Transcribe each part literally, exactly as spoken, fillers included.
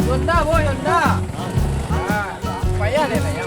Honda, boy, Honda. Ah, payah deh, lah, ya.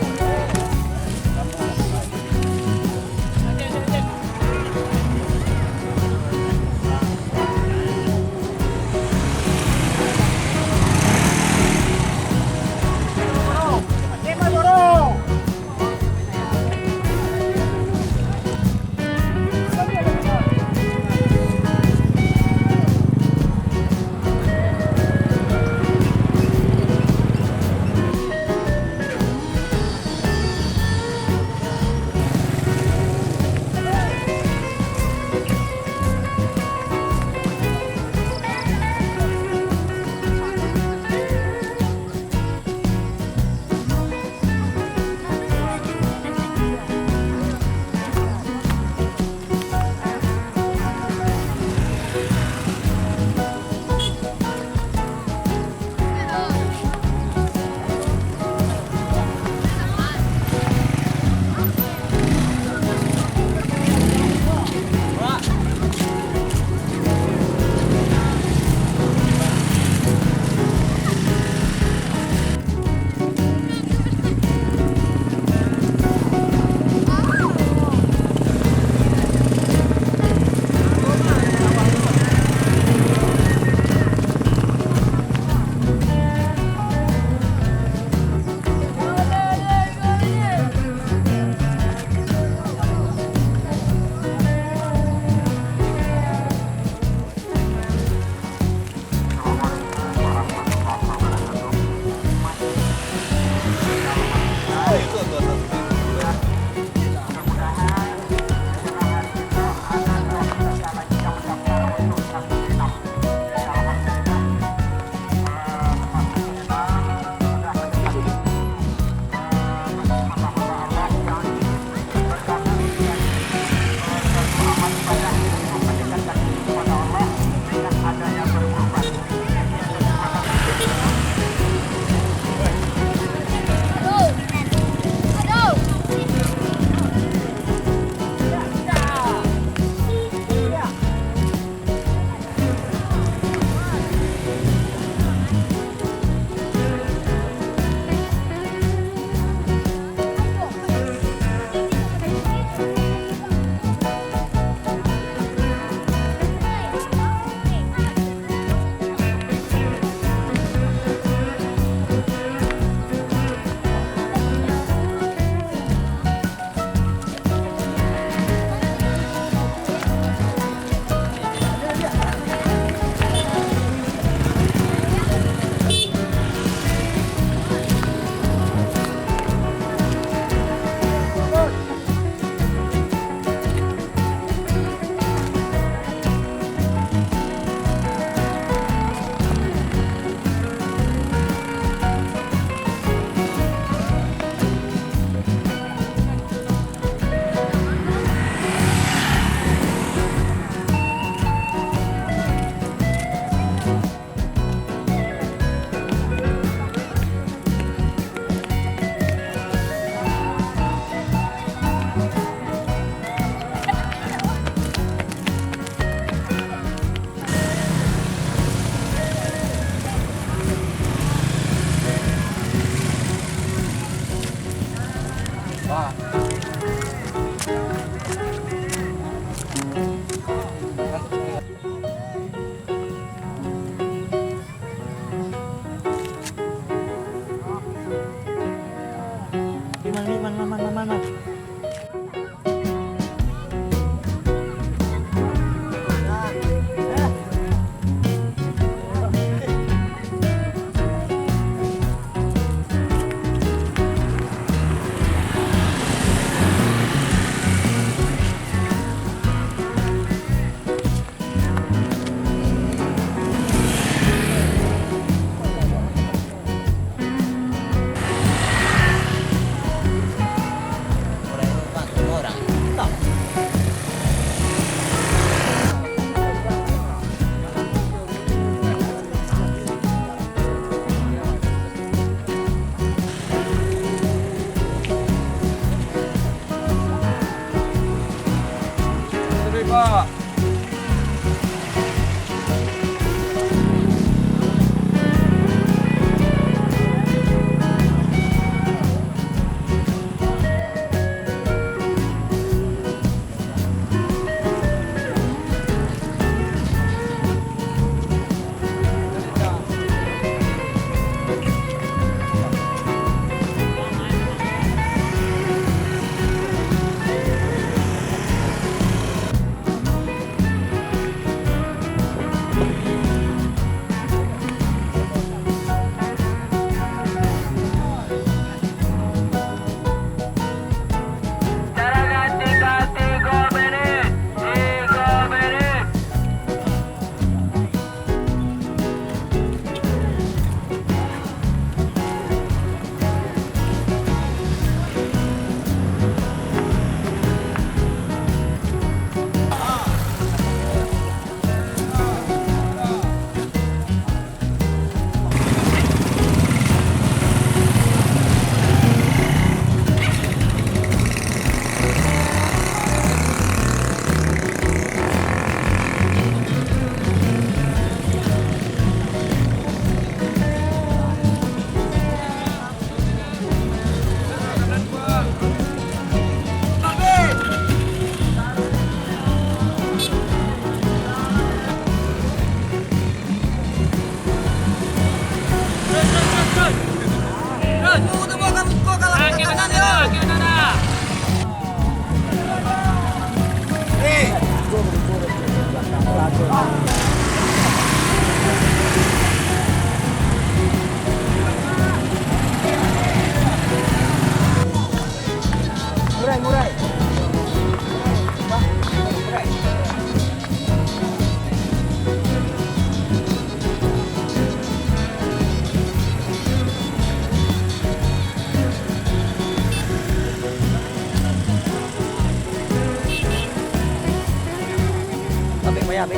Tapi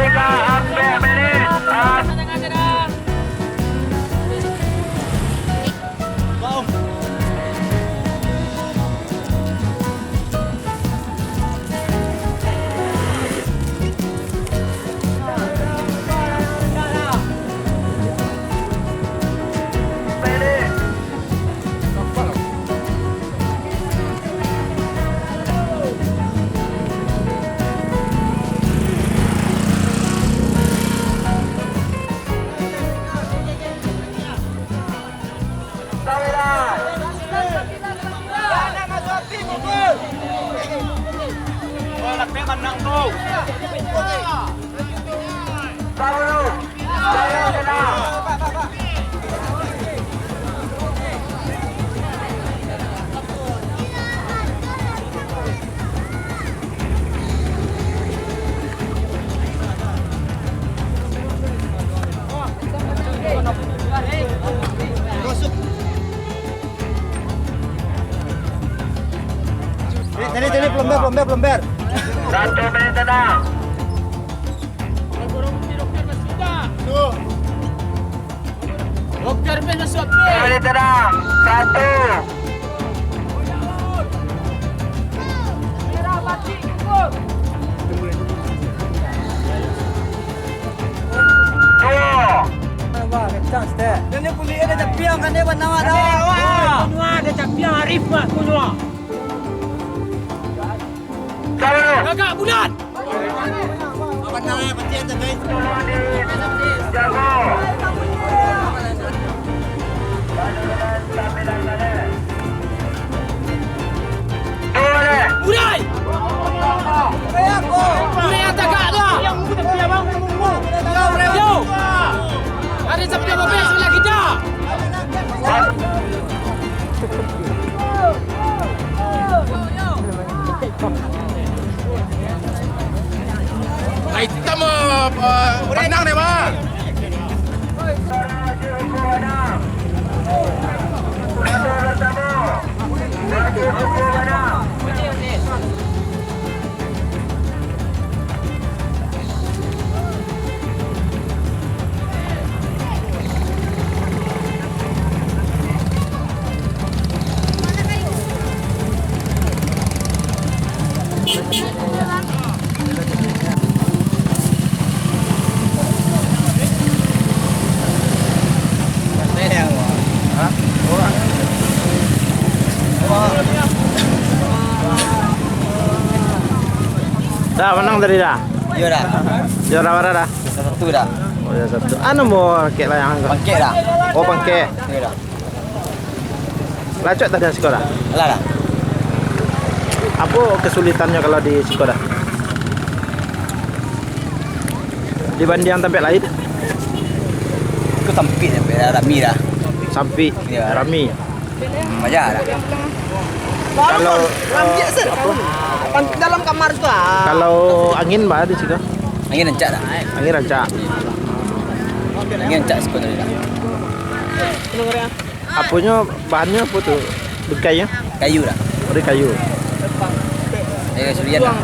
tiga ampek menit. Tadi, tadi, pelomber, pelomber, pelomber. Satu menit tenang. Dokter, bes masuk, bes. Kembali tenang. Satu. Duo. Wah, kencang, Stek. Dia ni pulih, dia capiang kan, dia bernama dah. Kunyua, dia capiang Arif mah, kunyua. Gagak bulan. Urai! Urai yang tagak tu! Yo! Ada siapa dia bobek sebelah kita? Lah, hitam, eh, eh, pandang deh, Bang. Dah, menang tadi dah? Iyo dah. Juara bara dah? Satu dah. Oh, ya, satu. Anu mau kek layangan kau? Pangkek dah. Oh, pangkek. Iyo dah. Lah cok tadi siko dah? Lah dah. Apo kesulitannyo kalau di siko dah? Dibanding tampek lain? Ko tampek, tampek rami dah. Sampik, Iyo. rami. Hmm, banyak dah. Kalau, Lambiak, eh, sir. apo? Pan-, dalam kamar tu, ah. Kalau angin, bah, di siko? Angin rancak dah. Angin rancak. Angin rancak siko tadi dah. Aponyo, bahannyo apo tu? Bingkainyo? Kayu dah. Dari kayu. Dari kayu sulian dah.